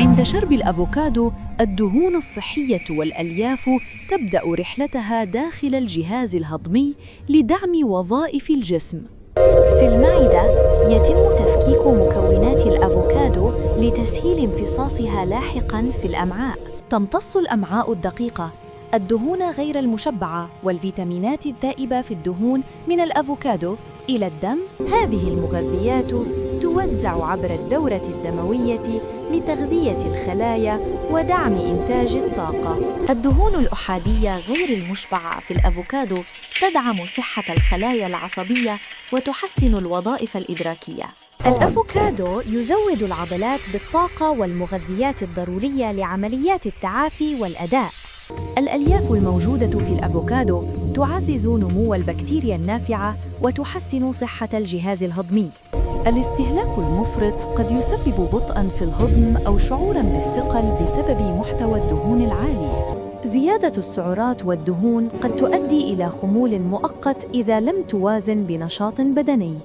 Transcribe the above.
عند شرب الأفوكادو، الدهون الصحية والألياف تبدأ رحلتها داخل الجهاز الهضمي لدعم وظائف الجسم. في المعدة يتم تفكيك مكونات الأفوكادو لتسهيل امتصاصها لاحقاً في الأمعاء. تمتص الأمعاء الدقيقة الدهون غير المشبعة والفيتامينات الذائبة في الدهون من الأفوكادو إلى الدم. هذه المغذيات توزع عبر الدورة الدموية لتغذية الخلايا ودعم إنتاج الطاقة. الدهون الأحادية غير المشبعة في الأفوكادو تدعم صحة الخلايا العصبية وتحسن الوظائف الإدراكية. الأفوكادو يزود العضلات بالطاقة والمغذيات الضرورية لعمليات التعافي والأداء. الألياف الموجودة في الأفوكادو تعزز نمو البكتيريا النافعة وتحسن صحة الجهاز الهضمي. الاستهلاك المفرط قد يسبب بطءًا في الهضم أو شعوراً بالثقل بسبب محتوى الدهون العالي. زيادة السعرات والدهون قد تؤدي إلى خمول مؤقت إذا لم توازن بنشاط بدني.